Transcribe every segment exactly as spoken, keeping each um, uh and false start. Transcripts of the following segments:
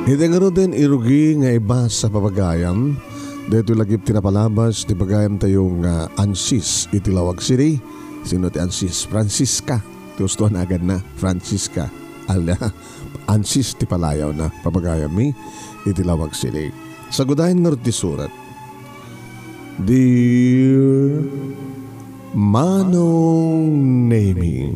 Iti ngaruden irugi nga ibasa, papagayam, daytoy lagip ti napalabas ti pagayamtayo nga Ansis iti Laoag City. Sino ti Ansis? Francisca. Ti usto a naganna, Francisca. Ala, Ansis ti palayawna, papagayammi, iti Laoag City. Sagudayen ngarud ti surat. Dear Manong Nemi.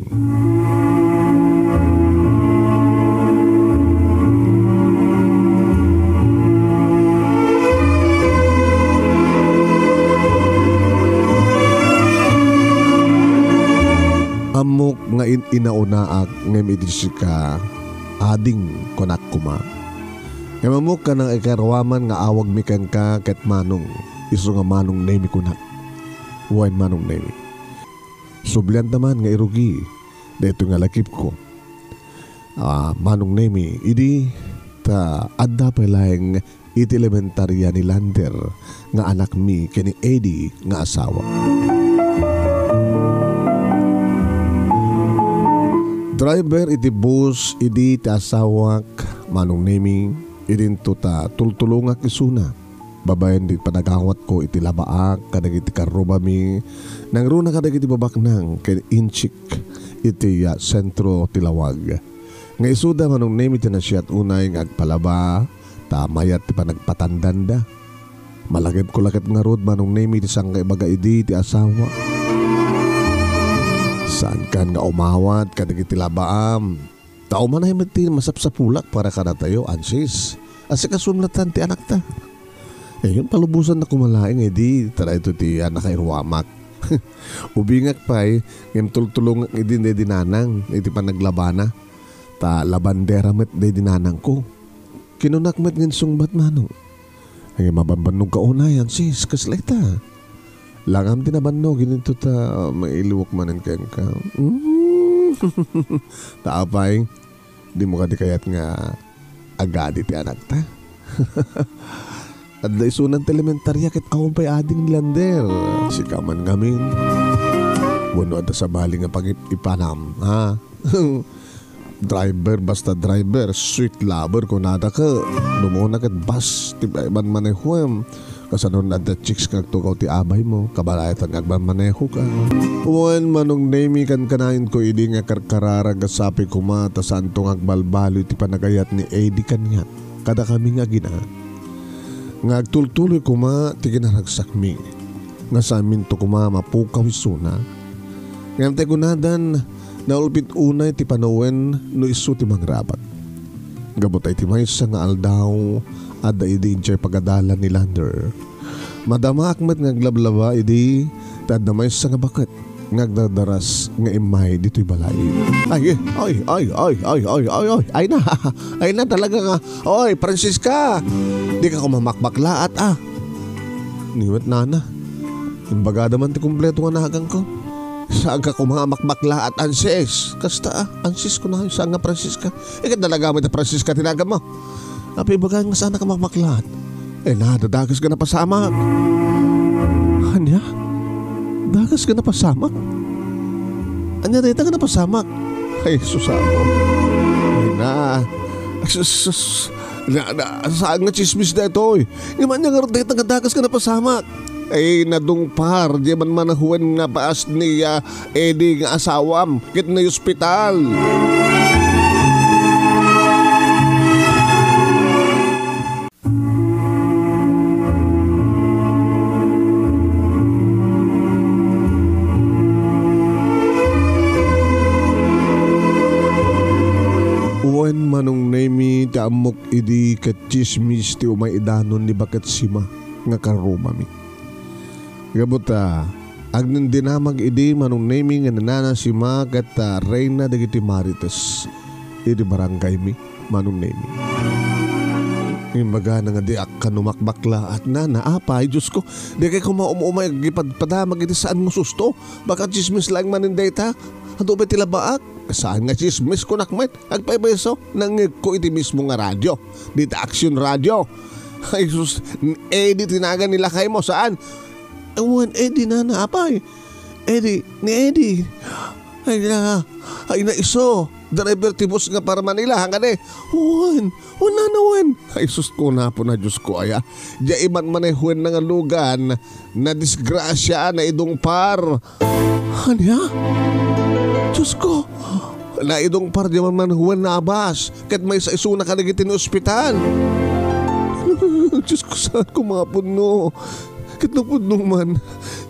Ammok nga in-, inaunaak ngem iti sika, ading, kunak koma. Ngem ammok a nangikaruaman nga awagmi kenka ket Manong, isu nga Manong Nemi kunak. Wen, Manong Nemi. Sublianta man nga irugi daytoy nga lagipko. Ah, Manong Nemi, idi ta adda pay laeng iti elementaria ni Lander nga anakmi ken ni Eddie nga asawa. Driver iti bus idi ti asawak, Manong Nemi, idinto ta tultulongak isuna. Babaen ti panagawatko iti labaak kadagiti karrubami, nangruna kadagiti babaknang ken inchik iti, ah, sentro ti lawag. Nga isuda, Manong Nemi, ti nasiat unay nga agpalaba, ta mayat ti panagpatandanda. Malagipko la ket ngarud, Manong Nemi, ti sangkaibaga idi ti asawa. Saankan nga umawat kadagiti labaam. Ta umanay met ti masapsapulak para kadatayo, Ansis. Asikasom latta ti anakta. Eh, yun, palubosan na kumalaing, eh, di, ta daytoy ti, ah, nakairuamak. Ubingak pay, ngem tultulongak idi daydi nanang, iti panaglabana. Ta labandera met daydi nanangko. Kinunak met nga insungbat, Manong. Ay, mabanbannog ka unay, Ansis, kasla ita. Langam ti nabannog, idinto ta mailiwek manen kenka. Mm. Ta apay, dimo kadi kayat nga agadi ti anakta? Adda isunan ti elementaria ket awan pay ading ni Lander. Sika man ngamin. Wenno adda sabali nga pagip-ipanam, ha? Driver, basta driver, sweet lover, kunada ket. Dumuna ket bas ti agmanmanehoem. Kasano adda chicks nga agtugaw ti abaymo, kabalayatan nga agmanmaneho ka. Wen, Manong Nemi, kankanayon ko idi nga karkararag a sapay koma ta saanto nga agbalbaliw ti panagayat ni Eddie kaniak kadakami nga agina. Nga agtultuloy koma ti kinaragsakmi, nga saanminto koma mapukaw isuna. Ngem ti kunadan, naulpit unay ti panawen no isu ti mangrabat. Gapu ta iti maysa nga aldaw, adda idi idiay pagadalan ni Lander. Madamaak met nga aglablaba idi ta adda maysa nga baket nga agdardaras nga immay ditoy balay. Ay, ay, ay, ay, ay, ay, ay, ay, ay na, ay na talaga nga. Oy, Francisca, di ka kumamakbaklaat, ah. Niwet nana. Imbagada man ti kumpleto nga naganko. Saan ka kumamakbaklaat, Ansis? Kasta, ah, Ansis ko na, saan nga Francisca? Ikat talaga mo ita Francisca tinagan mo. Apay ibaga nga saan ka makmaklaat? Eh, na, dadagas ka napasamak. Anya? Dagas ka napasamak? Anya dayta ka napasamak? Ay, sus, ako. Ay, na. Sus, sus. Na, na, saan nga chismis daytoy? Nga man nga dayta nga dagas ka napasamak? Ay, nadungpar, di man manahuan nga baas ni, ah, Eddie nga asawam, ket na ospital. Wen, Manong Nemi, ti ammok idi ket chismis ti umay idanon ni Baket Sima nga karrubami. Gapu ta, agdindinamag idi Manong Nemi nga ni Nana Sima ket, ah, reyna dagiti marites iti barangaymi, Manong Nemi. Imbagana nga diak kano makbaklaat, Nana, apay, Diosko, dikay koma um-umay agipadpadamag iti saan nga susto. Baka chismis laeng manen dayta. Adu pay ti labaak? Saan nga chismis, kunak met. Agpaypayso, nangngegko iti mismo nga radio. Dita Aksyon Radio. Ay sus, Eddie ti nagan ni lakaymo, saan? Wen, Eddie, nana, apay? Eddie, ni Eddie. Ay na, ay na isu. Driver ti bus nga para Manila, hanggan e. Wen, wen, nana, wen. Ay, sus ko, napo na, Diyos ko, aya. Diay imanmanehoenna nga lugan, nadisgrasia, naidungpar. Ania? Diyos ko, naidungpar diay manmanehoenna a bus, ket maysa isuna kadagiti naospital. Diyos ko, saan ko mapudno? Ket no pudno man,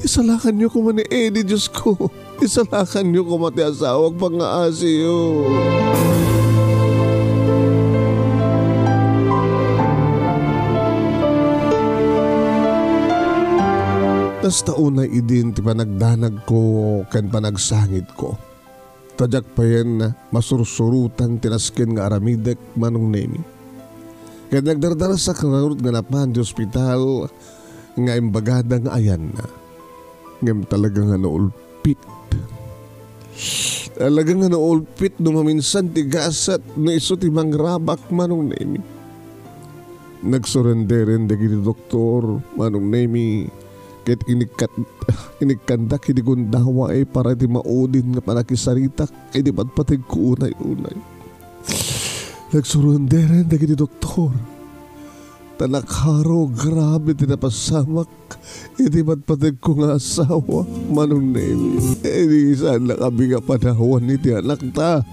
isalakanyo koma ni Eddie, Diyos ko. Isalakanyo koma ti asawak, pangngaasiyo. Kasta unay idin ti panagdanagko ken panagsangitko. Ta diak payen masursurotan ti nasken nga aramidek, Manong Nemi. Ket nagdardarsak ngarud nga napan ti ospital nga imbagada nga ayanna. Ngem talaga nga naulpit. Talaga nga naulpit no maminsan ti gasat no isu ti mangrabak, Manong Nemi. Nagsurrenderen dagiti doktor, Manong Nemi, ket inikkat-, inikkandak iti gundaway para iti maudin nga panakisaritak iti patpategko unay-unay. Nagsurrenderen dagiti doktor. Ta nakaro, grabe ti napasamak iti patpategko nga asawa, Manong Nemi. Idi saan nakabinga panawan iti anakta.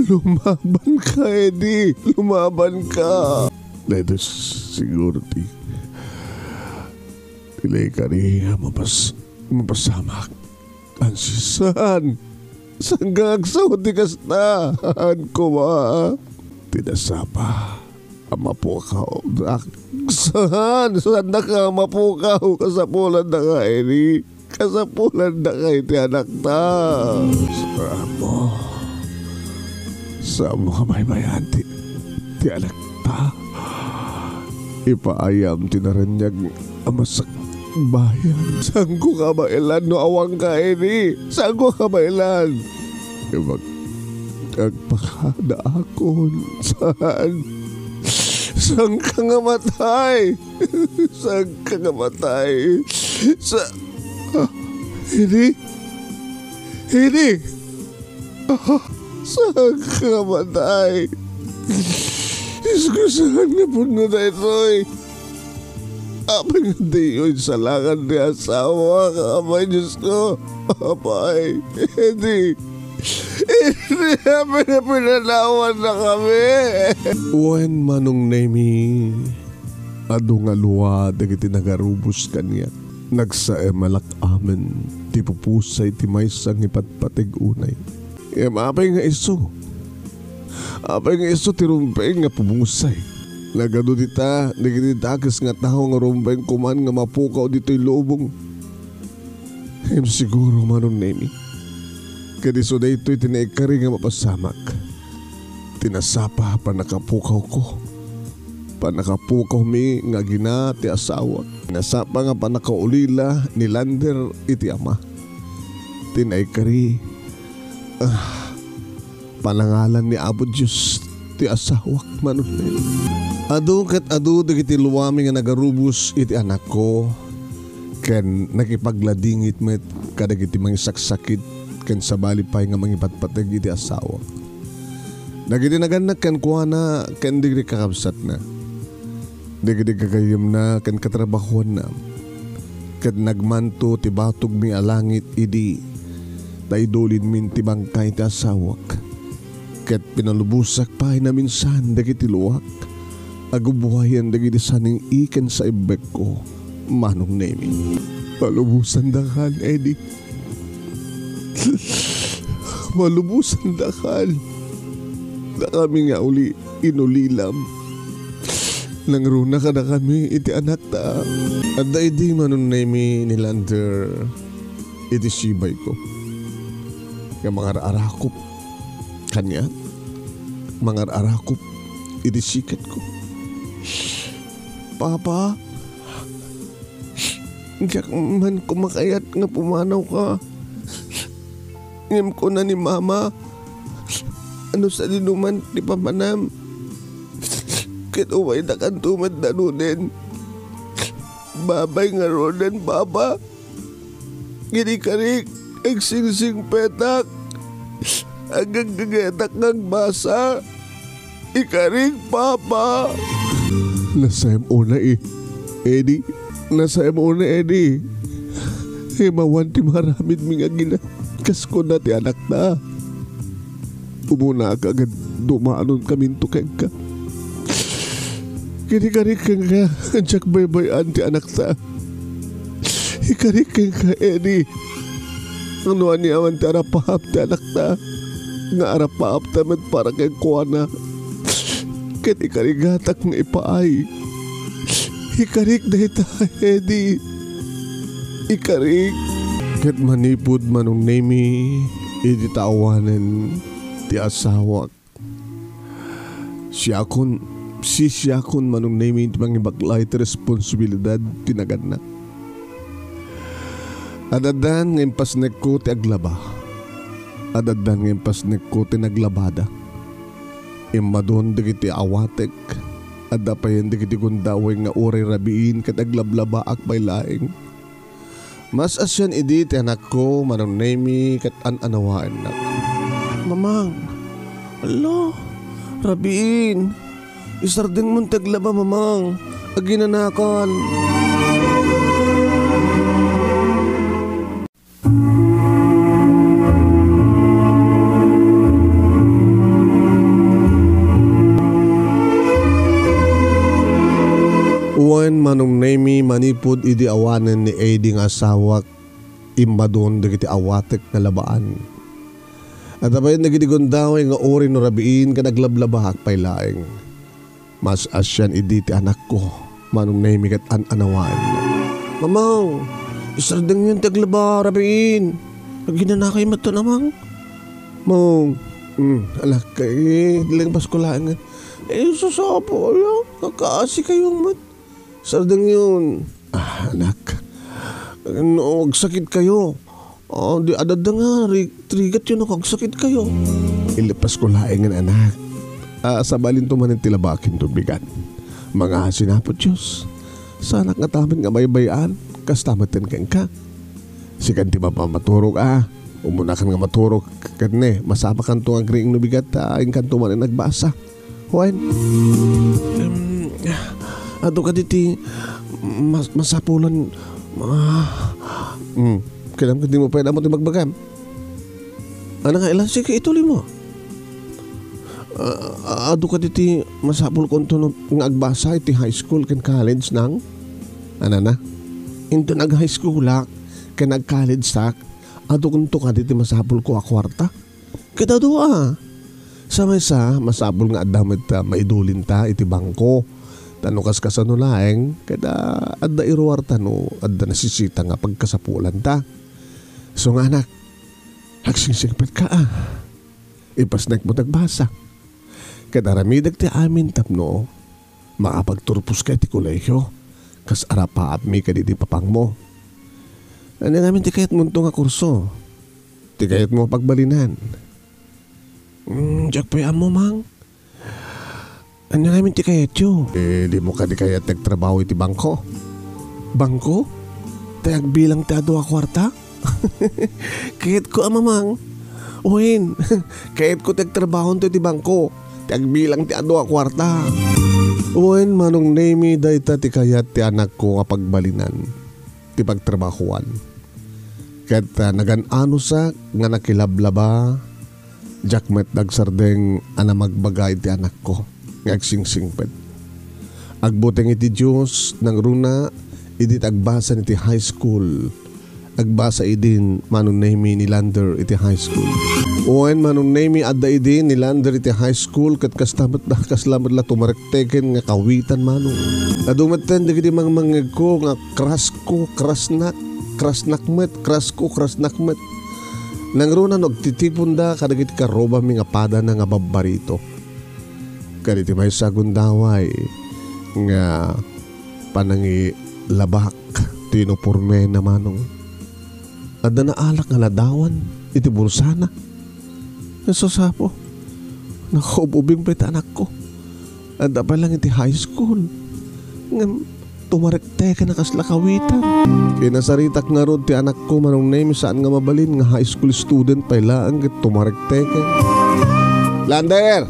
Lumabanka, Eddie. Lumabanka. Daytoy siguro ti, ti naikari a mapas-, mapasamak. Ansi, saan? Saan nga agsaw ti kasta? Saan koma? Ti nasapa a mapukaw. Ak-, saan? Saan na ka mapukaw? Kasapulan na ka, Eddie. Kasapulan na ka iti anakta. Saan mo? Saan mo kabaybayan ti, ti anakta? Ipaayam ti naraniag a masakbayan. Saanko kabaelan no awanka idi? Saanko kabaelan? Ibag-, agpakadaakon. Saan? Saanka nga matay? Saanka nga matay? Sa-, ah, idi? Idi? Ah, saanka matay? Diyos ko, saan nga pudno daytoy? Apay nga diyo insalakan ti asawak, Apay Diyos ko? Apay, Eddie. Eddie, apay nga pinanawan na kami. Wen, Manong Nemi, adu nga lua dagiti nagarubos kaniak. Nagsaemalak amin ti pupusay ti maysa nga ipatpateg unay. Ngem apay nga isu? Apay nga isu ti rumbeng nga pupusay? Nagadu dita dagiti dakes nga tao nga rumbeng koman nga mapukaw ditoy lubong. Ngem siguro, Manong Nemi, ket isu daytoy ti naikari nga mapasamak. Ti nasapa a pannakapukawko. Pannakapukawmi nga agina ti asawak. Ti nasapa nga pannakaulila ni Lander iti ama. Ti naikari, ah, panangalan ni Apo Dios ti asawak, Manong Nemi. Adu ket adu dagiti luami nga nagarubos iti anakko, ken nakipagladingit met kadagiti mangisaksakit ken sabali pay nga mangipatpateg iti asawak. Dagiti nagannak kenkuana ken dagiti kakabsatna, dagiti gagayyemna ken katrabahoanna, ket nagmanto ti batogmi a langit idi ta idulinmin ti bangkay ti asawak. Ket pinalubosak pay naminsan dagiti luak a gubuayen dagiti saning-i ken saibbekko, Manong Nemi. Palubosandakan, Eddie. Malubosandakan. Dakami nga uli inulilam. Nangruna kadakami iti anakta. Adda idi Manong Nemi ni Lander iti sibayko nga mangar-arakop kaniak, mangar-arakop iti siketko. Papa, diak man koma kayat nga pumanawka. Ngem kuna ni Mama, no sadinoman ti papanam, ket umaydakanto met danuden. Babay ngaruden, Papa. Ngem ikarik, agsingsingpetak. Aggaggagatak nga agbasa. Ikarik, Papa. Nasaem unay, Eddie. Nasaem unay, Eddie. Imawan ti maaramidmi nga agina kas kuna ti anakta. Umunaka ket dumanonkaminto kenka. Ket ikarik kenka, diak baybay-an ti anakta. Ikarik kenka, Eddie. No ania man ti arapaap ti anakta, nga arapaapta met para kenkuana. Ket ikarigatak nga ipaay. Ikarik dayta, Eddie. Ikarik. Ket manipud Manong Nemi, idi ta awanen ti asawak, siakon, sisiakon Manong Nemi ti mangibaklay ti responsibilidad ti naganna. Ad-addan nga impasnekko ti aglaba. Ad-addan nga impasnekko ti naglabada. Immadun dagiti awatek. Adda payen dagiti gundaway nga uray rabiin ket aglablabaak pay laeng. Mas-asian idi ti anakko, Manong Nemi, ket an-anawaennak. Mamang, ala, rabiin. Isardengmon ti aglaba, Mamang. Aginanakan. Wen Manong Nemi, manipud idi awanen ni Eddie nga asawak, immadun dagiti awatek nga labaan. Adda payen dagiti gundaway nga uray no rabiin ket aglablabaak pay laeng. Mas-asian idi ti anakko, Manong Nemi, ket an-anawaennak. Mamang, isardengyon ti aglaba, rabiin. Aginanakay met to, Mamang. Mong, mm, anak, eh, lengpas ko laeng. Eh, susapo, ala, kakaasi kayo met. Sardengyon. Ah, anak. No agsakit kayo, ah, di adda nga ri-, rigat yun no agsakit kayo. Ilepas ko laeng, anak. Ah, sabalinto manen ti labakinto bigat. Mangaasi Apo Dios. Saanak nga tamen nga baybay-an. Kasta met ken kenka. Sikan ti mapamaturog, ah. Umunakan nga maturog. Ket ne, masapakanto nga agriing no bigat, ah, inkanto manen agbasa. Wen? Em, adu kadi ti mas-, masapulan, ah, hmm, kailangan ka di mo pwede mo ti magbagam. Ano nga ilan? Sige, ituloy mo. Ah, adu kadi ti masapul ko unto no, nga agbasa iti high school ken college nang? Ano na? Into nag-high school ak, ken nag-college ak, adu kunto kadi ti masapul ko a kwarta? Ket adu a. Sa maysa, masapul nga adda met, ah, maidulinta iti bangko. Ta no kaskasano laeng, ket, ah, adda iruarta no adda nasisita nga pagkasapulanta. So nga anak, agsingsingpetka, ah. Ipasnek mo ti agbasa. Ket aramidek ti amin tapno makapagturposka iti kolehio, kas arapaapmi kadidi papangmo. Ania ngamin ti kayatmonto nga kurso? Ti kayatmo a pagbalinan? Mm, diak pay ammo, Mang. Ania ngamin ti kayatyo? Eh, dimo kadi kayat ti agtrabaho iti bangko? Bangko? Ti agbilang ti adu a kuarta? Kayatko a, Mamang. Wen, kayatko ti agtrabahonto iti bangko, ti agbilang ti adu a kuarta. Wen, Manong Nemi, dayta ti kayat ti anakko a pagbalinan, ti pagtrabahoan. Ket, ah, nagan-anosak nga nakilablaba, diak met nagsardeng a namagbaga iti anakko nga agsingsingpet. Agbuteng iti Dios, nangruna, idi ti agbasan iti high school. Agbasa idin Manong Nemi ni Lander iti high school. Wen, Manong Nemi, adda idin ni Lander iti high school, ket kasta met la, kasla met la tumarekteken nga kawitan, Manong. Adu metten dagiti mangmangngegko nga crush ko, crushnak, crushnak met, crush ko, crushnak met. Nangruna no agtitiponda kadagiti karrubami nga padana nga babbarito. Kaditi maysa a gundaway nga panangilabak ti unipormena, Manong. Adda naalak nga ladawan iti bulsana. Nasusapo. Nakaub-ubing pay ti anakko. Adda pay lang iti high school. Ngem, Tumarekteken a kasla kawitan. Kinasaritak ngarud ti anakko, Manong Nemi, saan nga mabalin nga high school student pay laeng ket tumarekteken. Lander!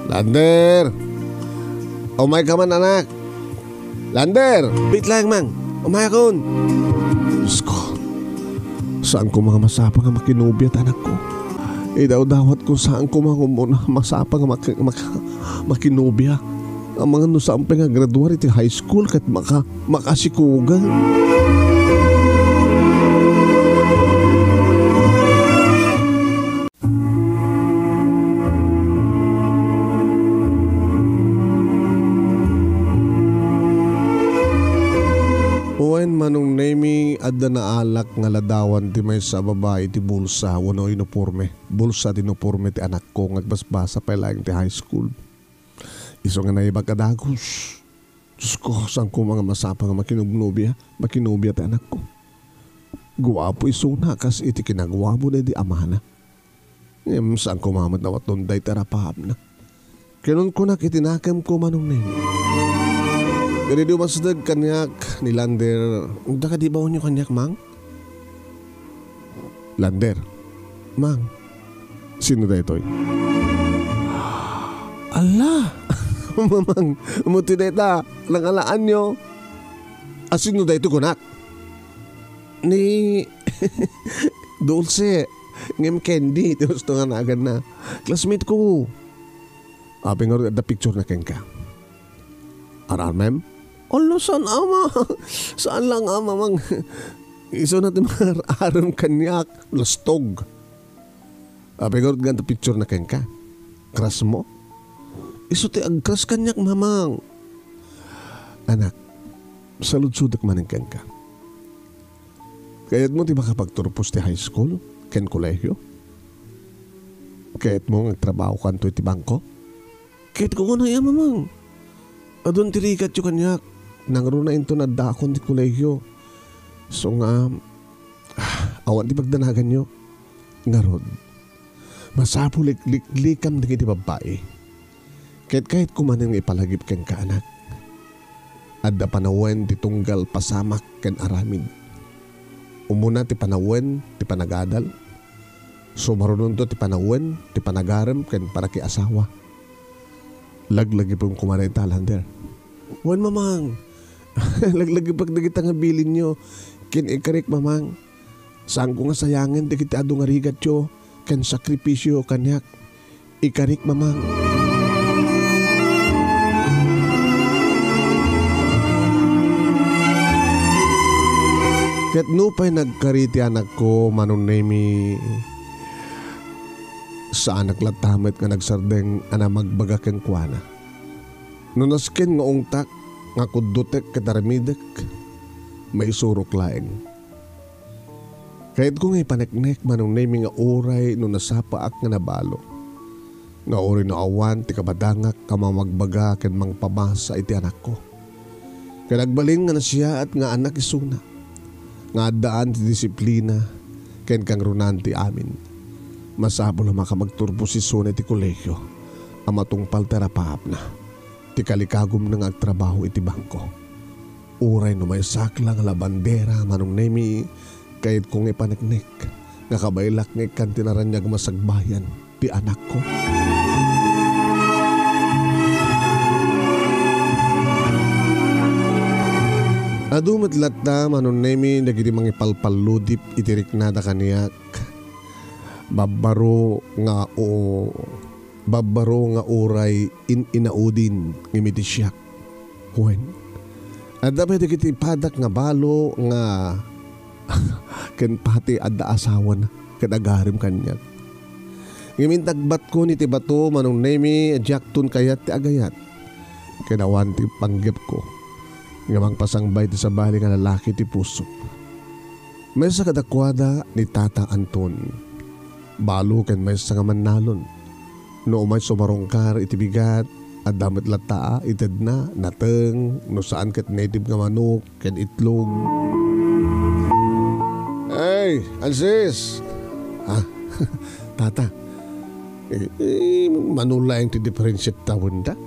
Lander! Umayka man, anak! Lander! Wait lang, Mang. Umayakon. Diyos ko. Saan ko nga masapa nga makinobia ti anakko? Idawdawat ko, saan ko nga umuna masapa nga maki-, maka-, makinobia? Amangan no saan pay nga graduar iti high school ket maka-, makasikugan. Wen, Manong Nemi, adda naalak nga ladawan ti maysa a babai iti bulsa wenno uniforme. Bulsa ti uniforme ti anakko nga agbasbasa pay laeng ti high school. Isu nga naibag a dagus. Diyos ko, saan ko nga masapa nga makinubnubia, makinubia ti anakko? Guapo isuna kas iti kinaguapo daydi amana. Ngem saan ko met nga awaton dayta rapaapna. Kinunkunak iti nakemko, Manong Nemi. Idi umasdeg kaniak ni Lander, "Adda kadi baonyo kaniak, Mang?" Lander. "Mang, sino daytoy?" "Ala! Mamang, muti dayta, nangalaanyo." "A, sino daytoy kunak?" "Ni Dulce, ngem Candy, ti husto nga naganna. Classmate ko." "Apay ngarud adda picture na kenka?" "Ar-armem?" "Ala, saan, Ama? Saan lang, Ama, Mang. Isuna ti mangar-arem kaniak, lastog." "Apay ngarud nga adda picture na kenka? Crush mo?" "Isu ti ag-crush kaniak, Mamang." "Anak, saludsodek manen kenka. Kayatmo ti makapagturpos ti high school ken kolehio? Kayatmo nga agtrabahokanto iti bangko?" "Kayatko unay, Mamang. Adun ti rigatyo kaniak. Nangruna inton addaakon ti kolehio. Isu nga, ah, awan ti pagdanaganyo. Ngarud, masapul a liklikam dagiti babbai. Ket kayatko manen nga ipalagip kenka, anak. Adda panawen ti tunggal pasamak ken aramid. Umuna ti panawen ti panagadal. Sumarunonto ti panawen ti panagarem ken panakiasawa. Laglagipenko man dayta, Lander." "Wen, Mamang. Laglagipek dagita nga bilinyo. Ken ikarik, Mamang. Saanko nga sayangen dagiti adu nga rigatyo ken sakripisyo kaniak. Ikarik, Mamang." Ket nupay nagkari ti anakko, Manong Nemi, saanak latta met nga nagsardeng a namagbaga kenkuana. No nasken nga ungtak, nga kuddotek ket aramidek, maisurok laeng. Kayatko nga ipaneknek, Manong Nemi, nga uray no nasapaak nga nabalo, nga uray no awan ti kabadangak a mamagbaga ken mangpamasa iti anakko, ken agbalin nga nasayaat nga anak isuna, nga addaan ti disiplina ken kangrunaan ti amin, masapul a makapagturpos isuna iti kolehio a matungpal ti rapaapna, ti kalikagumna nga agtrabaho iti bangko. Uray no maysak la nga labandera, Manong Nemi, kayatko nga ipaneknek nga kabaelak nga ikkan ti naraniag a masagbayan ti anakko. Adu met latta, Manong Nemi, dagiti mangipalpalludip iti riknada kaniak. Babbaro nga o-, babbaro nga uray in-inaudin ngem iti siak. Wen, adda pay dagiti padak nga balo nga ken pati adda asawana ket agarem kaniak. Ngem intagbatkon iti bato, Manong Nemi, a diakton kayat ti agayat ken awan ti panggepko nga mangpasangbay ti sabali nga lalaki ti pusok. Maysa kadakuada ni Tata Anton. Balo ken maysa nga mannalon. No umay sumarungkar iti bigat, adda met latta a itedna, nateng, no saan ket native nga manok ken itlog. Ay, Alsis! Ah, Tata, eh, eh, mano laeng ti diferensiat ta wen da?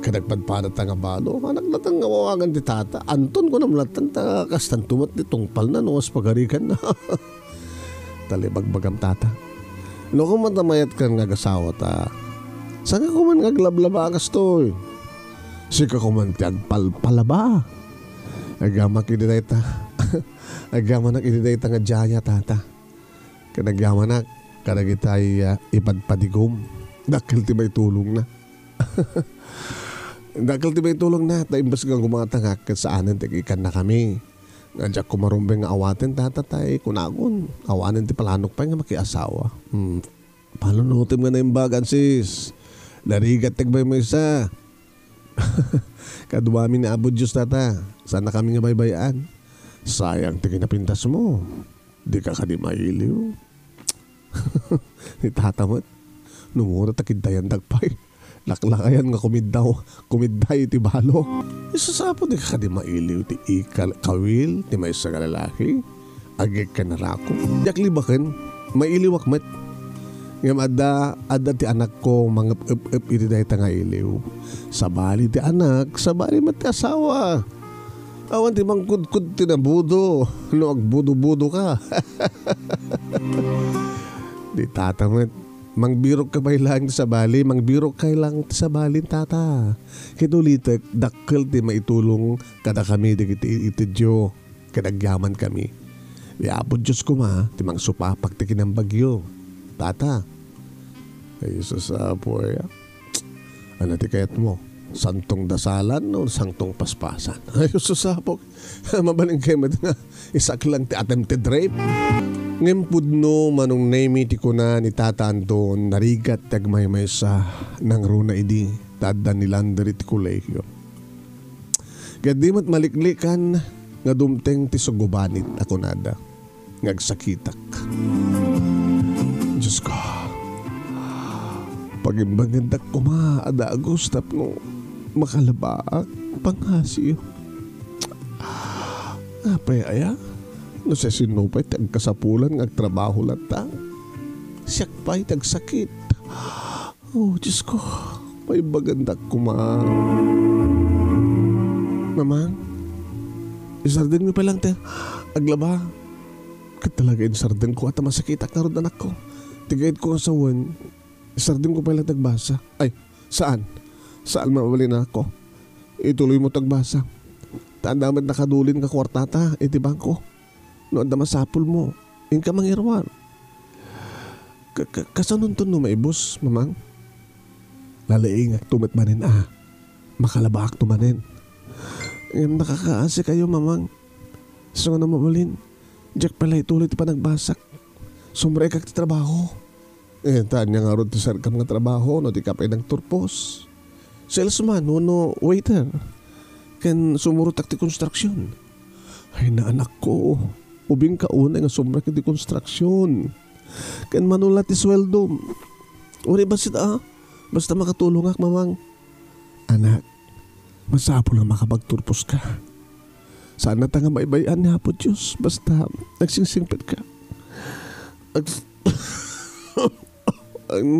Kadagpadpadata nga balo, anak latta nga awagan ti tata. Anton kunam latta ta kastanto met ti tungpalna no kas pagariganna. Talibagbagam, tata. No koma ta mayat kan nga agasawata, saan ka koma nga aglablaba a kastoy? Sika koma ti agpalpalaba. Agyamak idi dayta. Agyamanak idi dayta nga diaya, tata. Ken agyamanak kadagitay, ah, ipadpadigom. Dakkel ti maitulongna. Dakkel ti maitulongna, ta imbes nga gumatangak ket saanen ti ikannakami. Nga diak koma rumbeng nga awaten, tata, tay kunakon, awanen ti planok pay nga makiasawa. Hmm. Panunotem nga naimbagan, sis. Narigat ti agmaymaysa. Kaduami ni Apo Dios, tata. Saannakami nga baybay-an. Sayang ti kinapintasmo. Dika kadi mailiw. Ni tata met. Numura ta kiddayandak pay. Laklakayan nga kumiddaw, kumidday iti balo. Isu sa apo, dika kadi mailiw ti ikal-, kawil ti maysa nga lalaki. Agik ken narako. Diak libaken. Mailiwak met. Ngem adda, adda ti anakko mangep-ep-ep iti dayta nga iliw. Sabali ti anak, sabali met ti asawa. Awan ti mangkudkod ti nabudo no agbudo-budo ka. Di tata met. Mangbirok ka pay laeng ti sabali, mangbirok ka laeng ti sabali, tata. Ket ulitek, dakkel ti maitulong kadakami dagiti itedyo, ket agyamankami. Ni Apo Dios koma ti mangsupapak ti kinambagyo, tata. Ay, sus, Apo, ay, ah. Ano ti kayatmo? Santong dasalan o santong paspasan? Ay, sus, Apo. Mabalin kayo met nga isak lang ti attempted rape. Ngem pudno manong Nemi ti kuna ni Tata Anton, narigat ti agmaymaysa, nangruna idi ta adda ni Lander iti kolehio. Ket di met maliklikan nga dumteng ti sugubanit a kunada nga agsakitak. Diyos ko, pagimbangendak koma a dagus tapno makalabaak, pangngasiyo. Apay aya? No siasino pay ti agkasapulan nga agtrabaho latta? Siak pay ti agsakit. Oh, Diyos ko, paibagandak koma. Mamang, isardengyo pay lang ti aglaba. Ket talaga insardengko a ta masakitak ngarud, anakko. Ti gayyemko nga sawen, isardengko pay lang ti agbasa. Ay, saan. Saan, mabalin, anakko. Ituloymo ti agbasa. Ta adda met nakadulin nga kuartata iti bangko. No adda masapulmo, inka mangiruar. Ka-, ka-, kasanonto no maibus, Mamang? Nalaingakto met manen a makalabaakto manen. Ngem nakakaasikayo, Mamang. Isu nga no mabalin, diak pay la ituloy ti panagbasak. Sumrekak ti trabaho. Eh, ta ania ngarud ti sardengam nga trabaho no dika pay nagturpos? Salesman wenno waiter. Ken sumurotak ti konstruksion. Ay, anakko, ubingka unay nga sumrek iti konstruksion. Ken mano la ti sueldom? Uray bassit a, basta makatulongak, Mamang. Anak, masapul nga makapagturposka. Saanna ta nga maibay-an ni Apo Dios, basta agsingsingpetka. Ag-, Ang,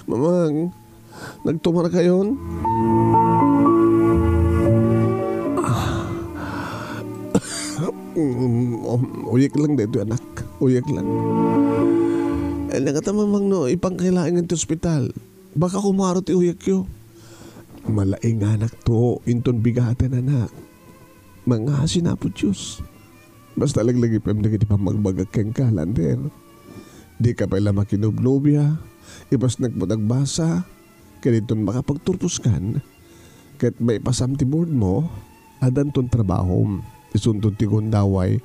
Mamang, nagtumarkayon? Um, um, uyek lang daytoy, anak. Uyek lang. Eh, nangata, Mamang, no ipangkay laeng ti ospital. Baka kumaro ti uyekyo. Malainganakto inton bigaten, anak. Mangngasi ni Apo Dios. Basta laglagipem dagiti pammagbagak kenka, Lander. Dika pay la makinubnubia, ipasnekmo ti agbasa, ket inton makapagturposkan, ket maipasam ti boardmo, addanton trabahom. Isunton ti gundaway,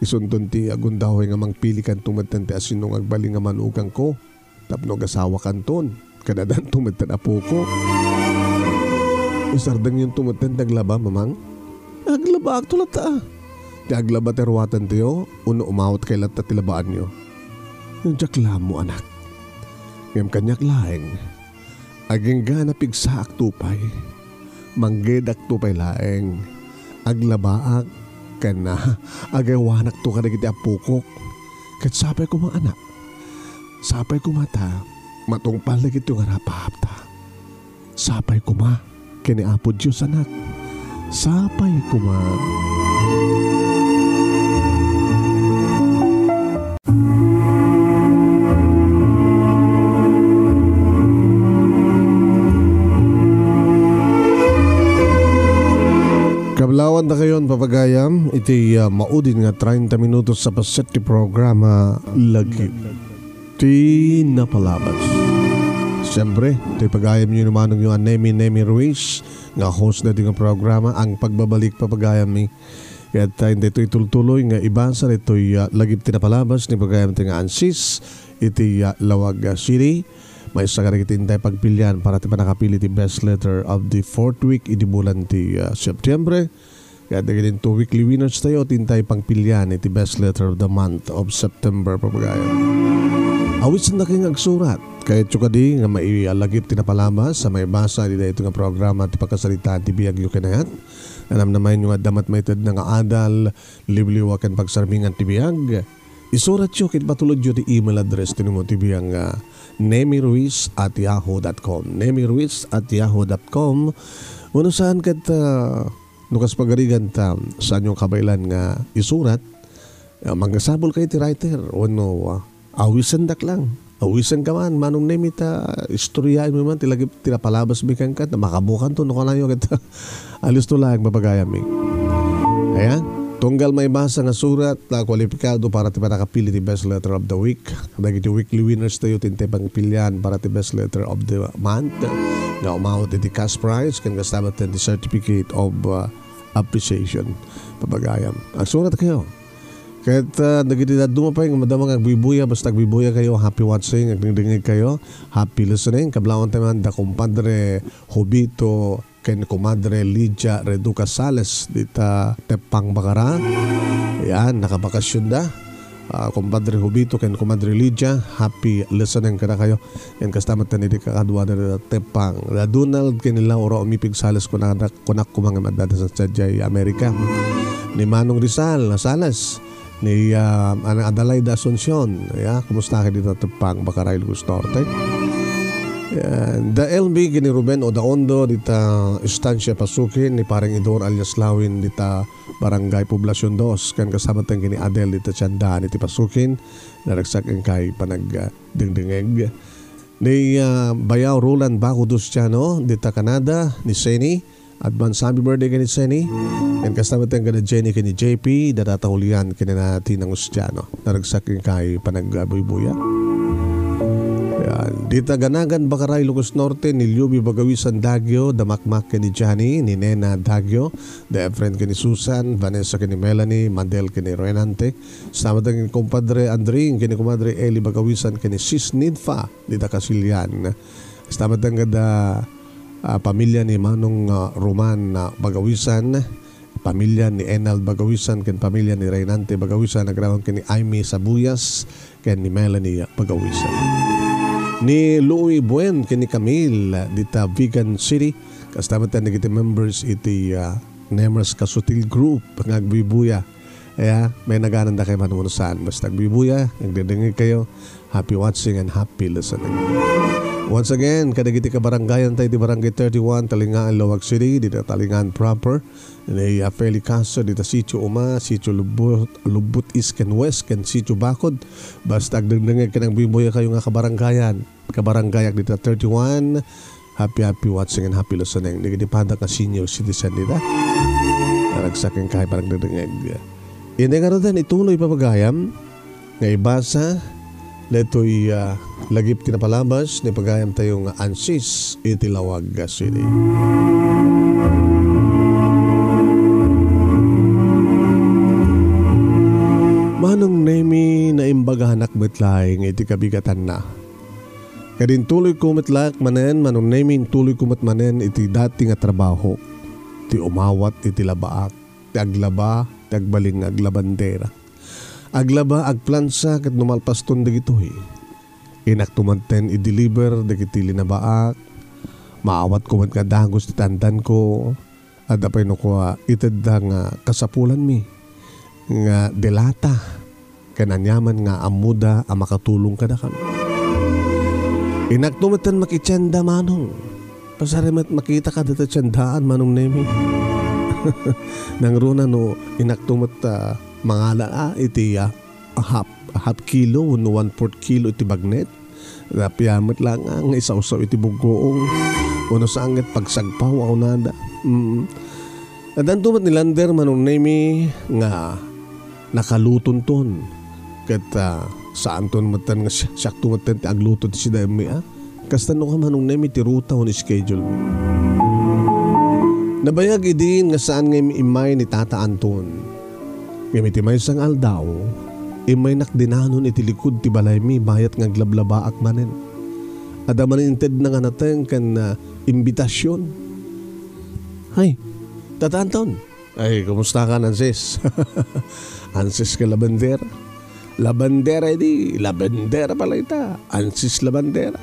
isunton ti agundaway nga mangpilikanto metten ti asino nga agbalin nga manugangko. Tapno agasawakanton, ket addanto metten apoko. Isardengyonto metten ti aglaba, Mamang? Aglabaakto latta. Ti aglaba ti ruatantayo, wenno umawat kay latta ti labaanyo? Diak la ammo, anak. Ngem kaniak laeng, agingga napigsaakto pay. Manggedakto pay laeng. Aglabaak, ken, ah, agayawanakto kadagiti apokok. Ket sapay koma, anak. Sapay koma ta matungpal dagitoy nga rapaapta. Sapay koma ken ni Apo Dios, anak. Sapay koma. Kablawandakayon, papagayam, iti, ah, maudin nga treinta minutos sa paset ti programa Lagip ti Napalabas. Siyempre, ti pagayamyo ni manongyo a Nemi, Nemi Ruiz, nga host na ti nga programa, ang pagbabalik, papagayam mi. Ket, ah, daytoy tultuloy nga ibasa daytoy, ah, Lagip ti Napalabas ni pagayam ti nga Ansis iti, ah, Laoag, ah, City. Maysa kadagiti intay pagpilian para ti pannakapili ti best letter of the fourth week idi bulan ti, ah, Septiembre. Ket dagiti two weekly winners tayo, ti intay pagpilian iti best letter of the month of September, papagayam. Awisendak nga agsurat. Kayatyo kadi nga mailagip ti napalabas a maibasa iti daytoy nga programa ti Pakasaritaan ti Biagyo ken Ayat? Namnamaenyo nga adda met maitedna nga adal, liwliwa ken pagsarmingan ti biag? Isuratyo ken ipatulodyo ti email address ti numo ti biag nga nemiruiz at yahoo dot com. Nemiruiz at yahoo dot com. Wenno saan ket, ah, no kas pagarigan ta, saanyo kabaelan nga isurat, ah, mangsapul kayo ti writer wenno, ah, awisendak lang. Awisenka man, Manong Nemi, ta istoryaenmi man ti lagip ti napalabasmi kenka, ta makabukanto no kanayo ket alisto laeng, papagayammi. Ayan, tunggal maibasa nga surat, ta kualipikado para ti pannakapili ti best letter of the week. Dagiti weekly winners tayo, ti intay pagpilian para ti best letter of the month nga umawat iti cash prize, ken kasta met ti certificate of, uh, appreciation. Papagayam. Agsurat kayo. Ket, uh, dagiti dadduma pay nga madama nga agbuybuya, basta agbuybuya kayo, happy watching, agdingdingig kayo, happy listening. Kablawan tayo man da Compadre Jovito ken Comadre Lydia Reduca Sales dita Tepang, Bacara. Yan, nakabakasyon da. Ah, Compadre Jovito ken Comadre Lydia, happy listening kadakayo. Yan, kasta met ti kakaduana da Tepang. Da Donald ken ni Laura Umipig Sales, kunak, kunak koma nga madadasan sadiay Amerika. Ni Manong Rizal Sales, ni, ah, Ana Adelaida Asuncion. Ya, kumusta ka dita Tepang, Bacara, Ilocos Norte? Yan, da L B ken ni Ruben Odaondo dita Estancia Pasukin, ni Pareng Idor alias Lawin dita Barangay Poblacion Dos, ken kasta met ken ni Adel dita Tiandaan iti Pasukin, naragsak inkay panagdengdengeg. Ni, ah, Bayaw Roland Baco Dostiano dita Canada, ni Seni, advance happy birthday ken ni Seni. Ken kasta met ken ni Jenny ken ni J P, da Tata Julian ken ni Nati Nangustiano. Naragsak inkay panagabuybuya. Yan. Dita Ganagan, Bacara, Ilocos Norte, ni Liobi Bagawisan Dagio, da Makmak ken ni Johnny, ni Nena Dagio, da Efren ken ni Susan, Vanessa ken ni Melanie, Mandel ken ni Renante. Kasta met ken ni Compadre Andring ken ni Comadre Eli Bagawisan ken ni Sis Ninfa dita Kasilian. Kasta met ken da, ah, pamilya ni Manong, ah, Roman, ah, Bagawisan, pamilya ni Enald Bagawisan, ken pamilya ni Reynante Bagawisan, agraman ken ni Aimee Sabuyas, ken ni Melanie Bagawisan. Ni Louie Buen ken ni Camille dita Vigan City, kasta met dagiti members iti, ah, Nemers Kasutil Group nga agbuybuya. Aya, may nagananda kayo man, wenno saan. Basta agbuybuya, nagdedengngeg kayo. Happy watching and happy listening. Once again, kadagiti kabarangayan tayo di Barangay thirty-one, Talingaan, Laoag City, dita Talingaan proper. Ni, ah, Feli Castro, dita Sitio Uma, Sitio Lubot, Lubot East ken West, ken Sitio Bakod. Basta agdengdengngeg ken agbuybuya kayo nga kabarangayan. Kabarangayak dita thirty-one. Happy, happy watching and happy listening. Dagiti padagna nga senior citizen dita. Naragsak inkay panagdengdengngeg. Iti ngaruden, ituloy, papagayam, nga ibasa daytoy, ah, lagip ti napalabas ni pagayam tayo nga Ansis iti Laoag City. Manong Nemi, naimbaganak met laeng iti kabigatanna. Ket intuloyko met laeng manen, Manong Nemi, intuloyko met manen iti dati nga trabahok, ti umawat iti labaak, ti aglaba, ti agbalin nga aglabandera. Aglaba, agplansa, ket no malpaston dagitoy, inakto met ten i-deliver dagiti linabaak, maawatko met nga dagus ti tandanko, adda pay no kua itedda nga kasapulanmi nga delata ken aniaman nga ammoda a makatulong kadakami. Inakto met ten makitienda, Manong. Pasari met makitaka dita tiendaan, Manong Nemi. Nangruna no inakto met, ah, mangala, ah, iti, ah, half, half kilo wenno one-fourth kilo iti bagnet. Apia met laeng nga isawsaw iti buggoong. Wenno saan ket pagsagpaw a kunada. Mm. Addanto met ni Lander, Manong Nemi, nga nakalutonton. Ket, ah, saanton metten nga si-, siakto metten ti agluto ti sidaemmi, ah. Kasta no ka, Manong Nemi, ti ruta wenno schedule mi. Nabayag idin nga saan nga im-, immay ni Tata Anton. Ngem iti maysa nga aldaw, immaynak dinanon iti likud ti balaymi bayat nga aglablabaak manen. Adda manen intedna nga nateng ken, ah, imbitasion. Hay, Tata Anton, ay, kumusta ka, Ansis? Ansis ka, Labandera? Labandera idi, Labandera pala ita. Ansis Labandera.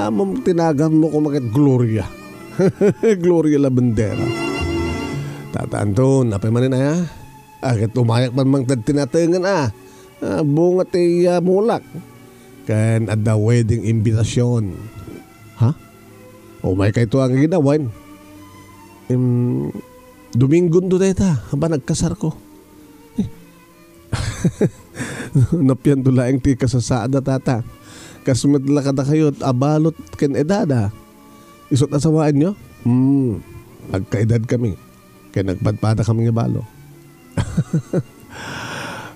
Amom tinaganmo koma ket Gloria. Gloria Labandera. Tata Anton, apay manen aya? Ah, ket umayak man mangted tinatengen, ah. Ah, bunga ti, ah, mulak. Ken adda wedding invitation. Ha? Umaykayto nga ginawaen. Em, Domingonto dayta, a panagkasarko. Eh. Napianto laeng ti kasasaada, Tata. Kas met la kadakayo a balot ken edada. Isu't asawaenyo? Hmm, agkaedadkami. Ken nagpadpadakami nga balo.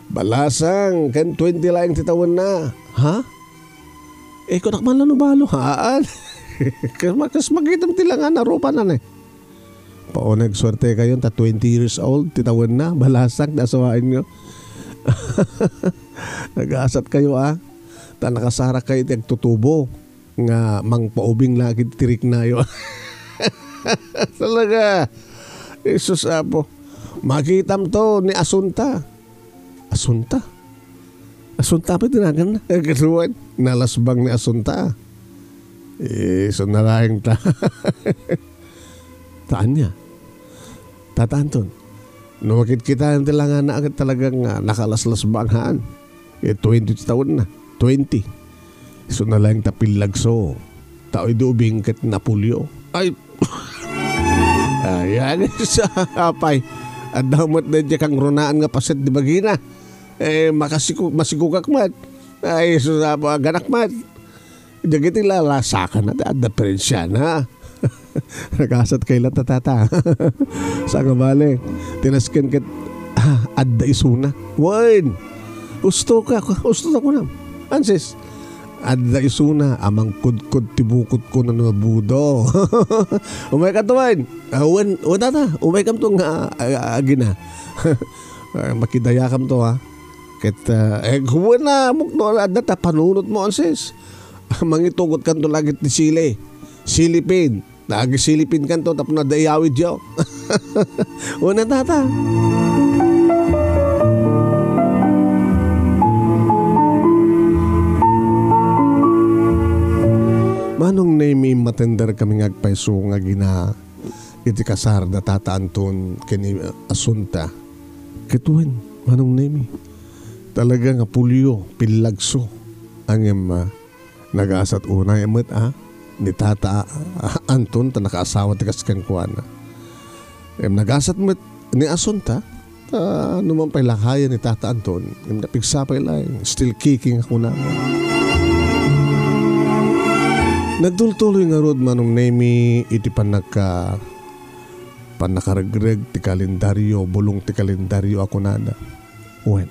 Balasang, ken twenty laeng ti tawenna. Ha? Eh, kunak man la no balo, haan? Kas ma-, kas makitam ti langa na rupa na, eh. Pauneg suertekayon ta twenty years old ti tawenna, balasang ti asawaenyo. Nagasatkayo, ah. Ta nakasarakkayo iti agtutubo nga mangpaubing la ket ti riknayo. Talaga. Jesus, Apo. Makitamto ni Asunta. Asunta? Asunta pay ti naganna. Eh, kaduan, nalasbang ni Asunta. Eh, isu na laeng ta. Ta ania? Tata Anton, no makitkitaem ti langana ket talagang, ah, nakalaslasbang haan. Eh, twenty ti tawenna. Twenty. Isu na laeng ta pillagso. Ta idi ubing ket napulyo. Ay, Ay, agis, apay. Adda met daydiay kangrunaan nga paset ti bagina. Eh, makasiku-, masikugak met. Ay, sus, apo, aganak met. Dagiti lalasakan na, adda diferensiana. Nagasatkay la ta, Tata. Saan nga bale, tinasken ket, ah, adda isuna. Wen! Usto ka, usto ta kunam. Ansis, adda isuna a mangkudkod ti bukotko no nabudo. Umaykanto wen. Ah, wen, wen, Tata, umaykamto nga, ah, agina. Ah, makidayakamto, ha. Ket, ah, eh, wen a, mukno, adda ta panunotmo, Ansis. Mangitugotkanto la ket ti sili. Silipin. Nagisilipinkanto tapno adda iyawidyo. Una, Tata. Manong Nemi, matenderkami nga agpayso nga agina iti kasar da Tata Anton ken ni Asunta. Ket wen, Manong Nemi, talaga nga pulyo, pillagso. Ngem, ah, nagasat unay met, ah, ni Tata, ah, Anton ta nakaasawa ti kas kenkuana. Em, nagasat met ni Asunta, ta numan pay lakayen ni Tata Anton, em, napigsa pay laeng, still kicking a kunana. Nagtultuloy ngarud, Manong Nemi, iti pannaka-, pannakaregreg ti kalendario, bulong ti kalendario a kunada. Wen,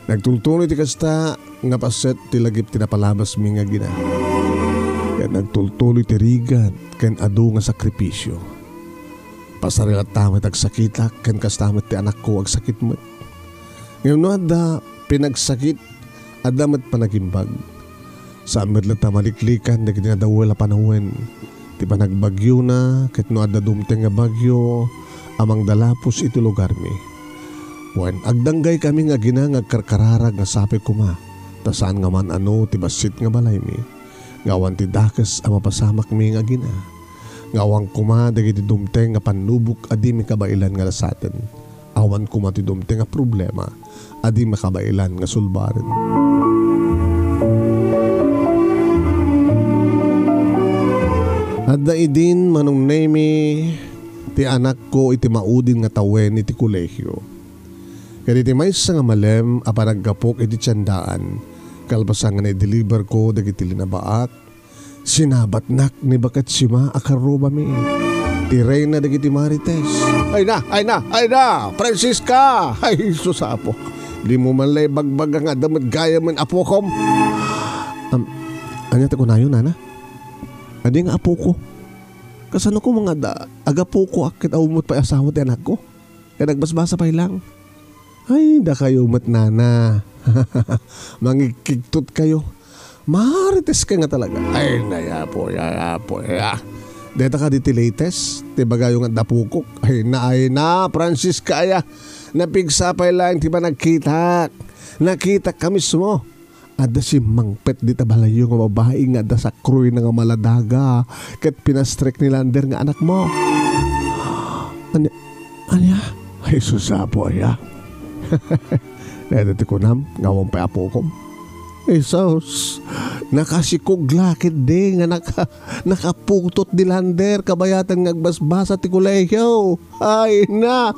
nagtultuloy ti kasta nga paset ti lagip ti napalabasmi nga agina. Ket nagtultuloy ti rigat ken adu nga sakripisio. Pasarilatta met agsakitak ken kasta met ti anakko agsakit met. Ngem no adda pinagsakit, adda met panagimbag. Saan met latta maliklikan dagiti nadawel a panawen. Ti panagbagiona ket no adda dumteng nga bagio a mangdalapos iti lugarmi. Wen, agdanggaykami nga agina nga agkarkararag nga sapay koma, ta saan nga maan-ano ti bassit nga balaymi, nga awan ti dakes a mapasamakmi nga agina, nga awan koma dagiti dumteng nga pannubok a di mi kabaelan nga lasaten. Awan koma ti dumteng a problema a di makabaelan nga sulbaren. Adda idin, Manong Nemi, ti anakko iti maudin nga tawen iti kolehio. Ket iti maysa nga malem a panaggapok iti tiendaan, kalpasan nga naideliverko dagiti linabaak, sinabatnak ni Baketsima a karrubami, ti reyna dagiti marites. Ay na! Ay na! Ay na! Francisca! Ay, sus, Apo! Dimo man la ibagbaga nga adda met gayamen, apokom. Am, ania ti kunayo, nana? Adi nga apoko. Kasano koma nga adda agapokoak ket awan met pay asawa ti anakko? Ket nagbasbasa pay lang. Ay, dakayo met, nana. Mangigkigtot kayo. Marites ka nga talaga. Ay, na, Apo, ya, Apo, ya. Deta kadi ti latest, ti bagayo nga adda apokok. Ay na, ay na, Francisca, aya. Napigsa pay lang ti panagkitak. Nakitak ka mismo. Adda simmangpet dita balayyo nga babai nga adda sakroyna nga maladaga ket pinastrek ni Lander nga anakmo. Ania? Ania? Ay, sus, Apo, aya. Dayta ti kunam nga awan pay apokom. Ay, sus. Nakasikog la ketdi nga naka-, nakaputot ni Lander kabayatan nga agbasbasa ti kolehio. Ay na!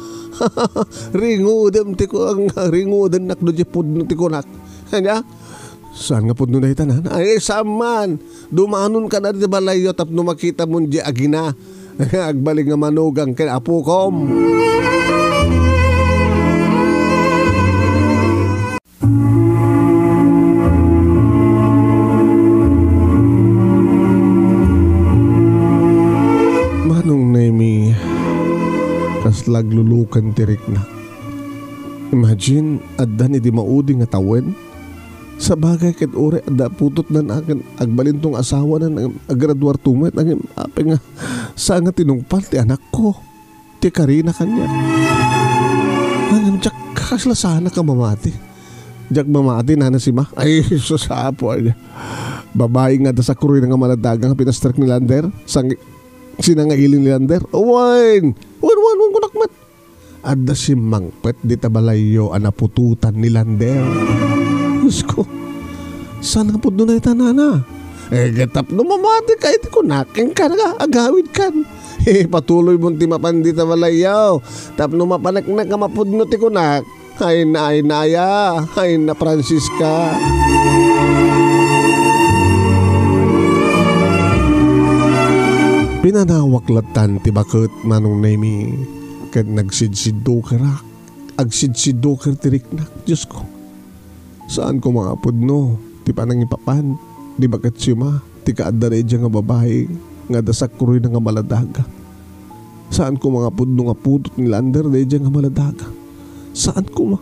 Ringudem ti ku-, ang ringudennak no di pudno ti kunak. Ania? Saan nga pudno dayta, nana? Ay, saan man. Dumanon ka na dita balayyo tapno makitamon di agina. Agbalik nga manugang ken apokom. Manong Nemi, kasla aglulukan ti rikna. Imagine, addan idi maudi nga tawen. Sabagay ket uray adda putotnan a ken agbalinto nga asawanan, agraduarto met, ngem apay nga saan nga tinungpal ti anakko. Ti karina kaniak. Ngem diak kasla saanak a mamati. Diak mamati, Nana Sima. Ay, sus, Apo, ay. Babai nga adda sakroy nga maladaga nga pinastrek ni Lander. Sang-, sinangaili ni Lander. Wen! Wen, wen, wen, kunak met. Adda simmangpet dita balayyo a naputotan ni Lander. Diosko, saan nga pudno dayta, Nana? Eh, ket tapno mamati ka iti kunak, inka nga agawidkan. Eh, patuloymon ti mapan dita balayyo. Tapno mapaneknek a mapudno ti kunak, ay na, ay na, aya, ay na, Francisca. Pinanawak lattan ti baket, Manong Nemi, ket nagsidsiddukerak. Agsidsidduker ti riknak, Diosko. Saan koma a pudno ti panangipapan ni Baketsima ti kaadda daydiay nga babai nga adda sakroyna nga maladaga. Saan koma nga pudno nga putot ni Lander daydiay nga maladaga. Saan koma.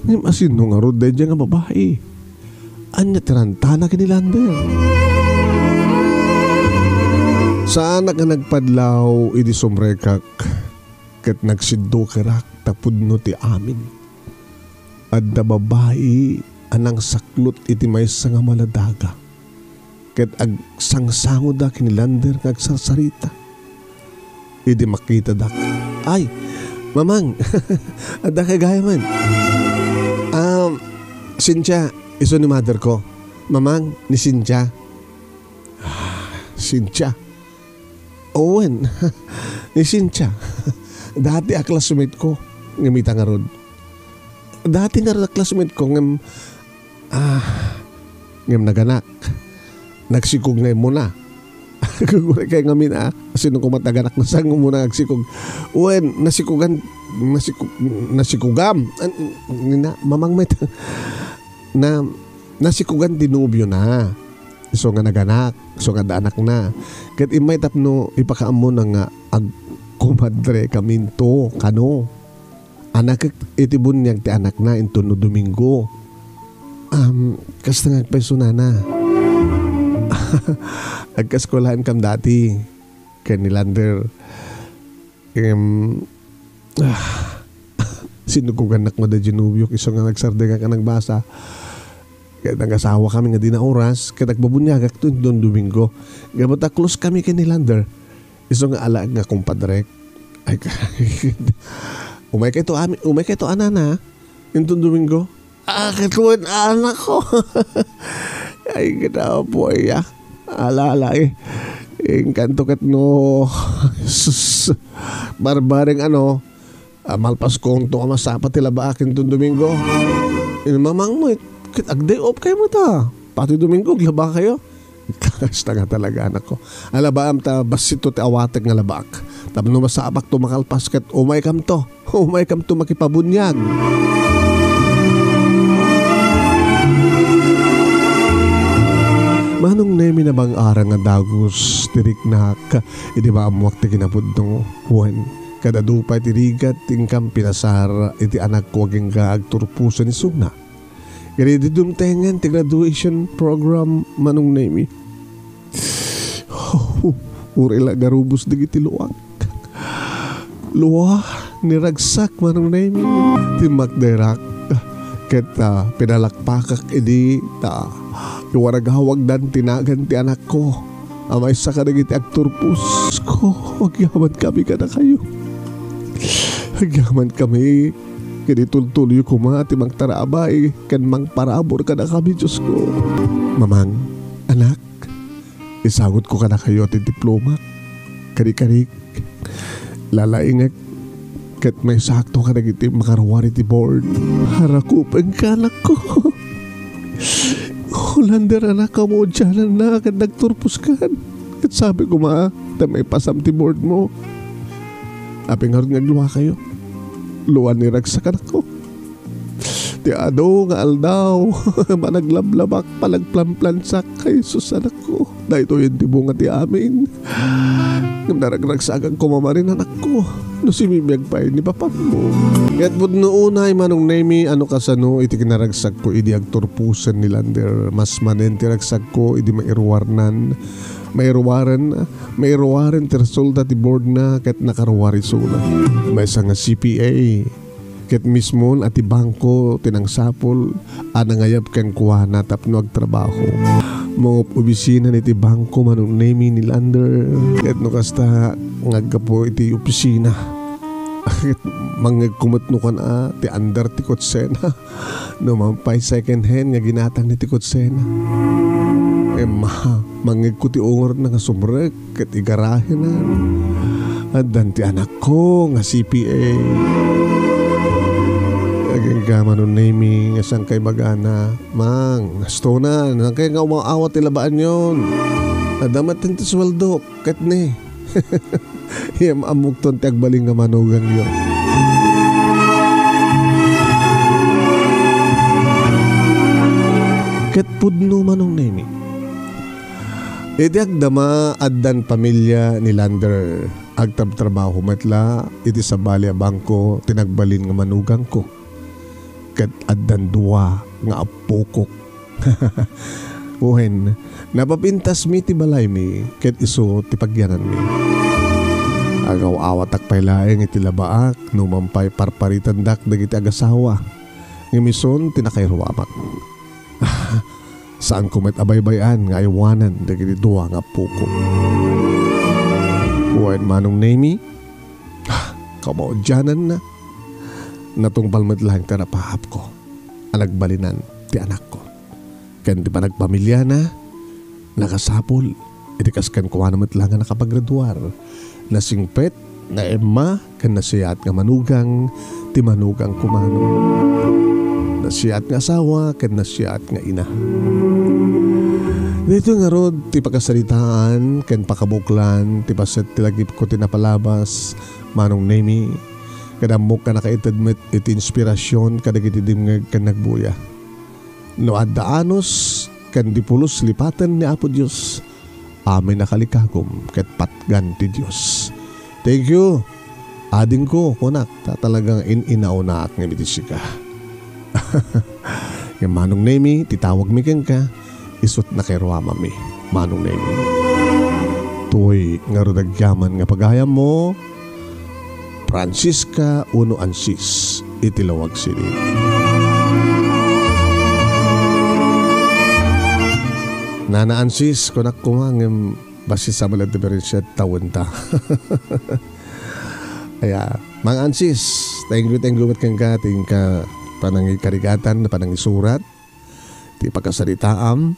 Ngem asino ngarud daydiay nga babai? Ania ti rantana ken ni Lander? Saanak a nagpadlaw idi sumrekak ket nagsiddukerak ta pudno ti amin. Adda babai a nangsaklot iti maysa nga maladaga, ket agsangsangoda ken ni Lander nga agsarsarita. Idi makitadak, "Ay, Mamang, adda kay gayamen?" "Um, Cynthia, isu ni mother ko. Mamang, ni Cynthia." "Ah, Cynthia." Wen, ni Cynthia. Dati a classmate ko. Ngem ita ngarud. Dati ngarud a classmate ko, ngem, ah, ngem naganak. Nagsikog nga immuna. Uray kay ngamin, ah, sino koma ti aganakna, saan nga immuna nga agsikog? Wen, nasikogan, nasikog-, nasikogam. An-, nina, mamang met. Na, nasikogan ti nobiona. Isu nga naganak, isu nga adda anakna. Ket immay tapno ipakaammona nga agkomadre kaminto, kano? Anakek iti buniag ti anakna inton no Domingo. Am, kasta nga agpayso, Nana. Agkaeskuelaankam dati ken ni Lander. Em, ah, sinukogannak met daydiay nobiok, isu nga nagsardengak a nagbasa. Ket nagasawa kami nga di naoras, ket agbabuniagak to inton Domingo. Gapu ta close kami ken ni Lander. Isu nga alaek nga kumpadrek. Ay, umay kayto ami-, umay kayto a, Nana, inton Domingo. Ah, ket wen, anakko. Ay, ginapo, aya. Ala, ala, eh. Inkanto ket no, sus, barbareng ano, ah, malpaskonto a masapa ti labaak inton Domingo. Inmamangmo, ket ag-day off kayo met a. Pati Domingo, aglaba kayo. Kasta nga talaga, anak ko. Alabaam ta bassit to ti awatek nga labaak. Tapno masapakto makalpas ket umaykamto. Umaykamto makipabuniag. Manong Nemi, nabang-arang nga dagus ti riknak idi maammoak ti kinapudno. Wen, kadadu pay ti rigat ti inkam pinasar iti anakko agingga agturposen isuna. Ket idi dumtengen ti graduation program, Manong Nemi, uray la agarubos dagiti luak. Lua ni ragsak, Manong Nemi. Timmakderak ket, ah, pinalakpakak idi ta iwaragawagdan ti nagan ti anakko a maysa kadagiti agturposko. Agyamankami kadakayo. Agyamankami ket itultulyo koma ti mangtarabay ken mangparabur kadakami, Diosko. Mamang, anak, isagutko kadakayo ti diplomak. Kari-karik, lalaingek, ket maysakto kadagiti makaruar iti board. Arakupenka, anakko. Lander, anak, kamaudiananna ket nagturposkan. Ket sabi koma, ta maipasam ti board mo. Apay ngarud nga agluakayo? Luan ni ragsak, anakko. Ti adu nga aldaw, managlablabak, panagplanplansak. Ay, sus, anakko. Daytoyen ti bunga ti amin. Ngem naragragsakak koma manen, anakko, no sibibiag pay ni papammo. Ket pudno unay, Manong Nemi, a no kasano iti kinaragsakko idi agturposen ni Lander. Mas manen ti ragsakko idi mairuarnan, mairuaren, mairuaren ti resulta ti boardna ket nakaruar isuna. Maysa nga C P A. Ket mismon a ti bangko ti nangsapul a nangayab kenkuana tapno agtrabaho. Mangop-obisina iti bangko, Manong Nemi, ni Lander. Ket no kasta nga aggapu iti opisina, ket mangngegko met no kuan a ti andar ti kotsena. No man pay second hand nga ginatang ni ti kotsena. Emma, mangngegko ti ungorna nga sumrek ket igarahena. Addan ti anakko nga C P A. Agingga, Manong Nemi, nga saan kay bagana. Mang, astonan, saan kay nga umaw-awat ti labaanyon? Adda met ti suweldok, ket ni. Iyam-ammokton ti agbalin nga manugangyo. Ket pudno, Manong Nemi. Iti agdama, addan pamilia ni Lander. Agtrabtrabaho met la iti sabali a bangko ti nagbalin nga manugangko. Ket addan dua nga appokok. Wen, napapintasmi ti balaymi ket isu ti pagyananmi. Agaw-awatak pay laeng iti labaak no man pay parparitandak dagiti agasawa. Ngem isun ti nakairuamak. Saanko met a baybay-an nga aywanen dagiti dua nga appokok. Wen, Manong Nemi, kamaudiananna, natungpal met laeng ti napaapko a nagbalinan ti anakko. Ken ti panagpamiliana, nakasapul iti kas kenkuana met la nga nakapagraduar. Nasingpet, naemma, ken nasiaat nga manugang ti manugangko, Manong. Nasiaat nga asawa ken nasiaat nga ina. Daytoy ngarud ti pakasaritaan ken pakabuklan ti paset ti lagipko ti napalabas, Manong Nemi, ket ammok a nakaited met iti inspirasyon kadagiti dimngeg ken nagbuya. No adda anus ken di pulos lipaten ni Apo Dios, amin a kalikagum ket patgan ti Dios. Thank you, adingko, kunak, ta talagang in-inaunaak ngem iti sika. Ngem Manong Nemi, ti tawagmi kenka, isut' nakairuamami, Manong Nemi. Toy ngarud agyaman nga pagayammo, Francisca uno Ansis iti lawag sini. Nana Ansis, kunak koma ngem bassit sa mala diferensia tawen ta. Aya, Mang Ansis, thank you, thank you met kenka, ti inka panangikarigatan, panangisurat, ti pakasaritaam,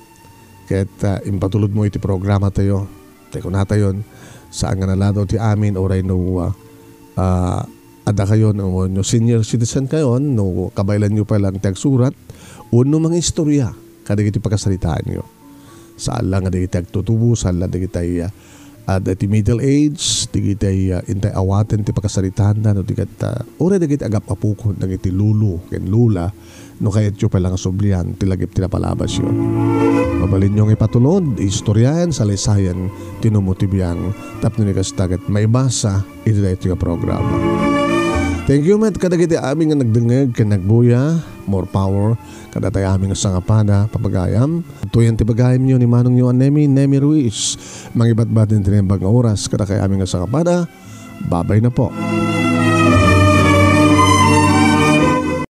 ket, ah, impatulodmo iti programa tayo. Tay kunatayon, saan nga naladaw ti amin, uray no, ah, ah, adda kayon, o no senior citizen kayon, no kabaelanyo pay lang ti agsurat, wenno mangistorya kadagiti pakasaritaanyo. Saan lang nga dagiti agtutubo, saan lang dagiti, ah, ah, dagiti middle age, dagiti, ah, intay awaten ti pakasaritaanda, no di ket, ah, uray dagiti agap-apokon, dagiti lolo ken lola, no kayatyo pay lang a sublian ti lagip ti napalabasyo. Mabalinyo nga ipatulod, istoryaen, salaysayen ti numo ti biang tapno ni kasta ket maibasa iti daytoy nga programa. Thank you met kadagiti amin nga nagdengngeg ken nagbuya. More power kadatayo amin nga sangapada, papagayam. Tuyan ti pagayamyo ni manongyo a Nemi, Nemi Ruiz. Mangibatbat ti naimbag nga oras kadakayo amin nga sangapada. Babay na po.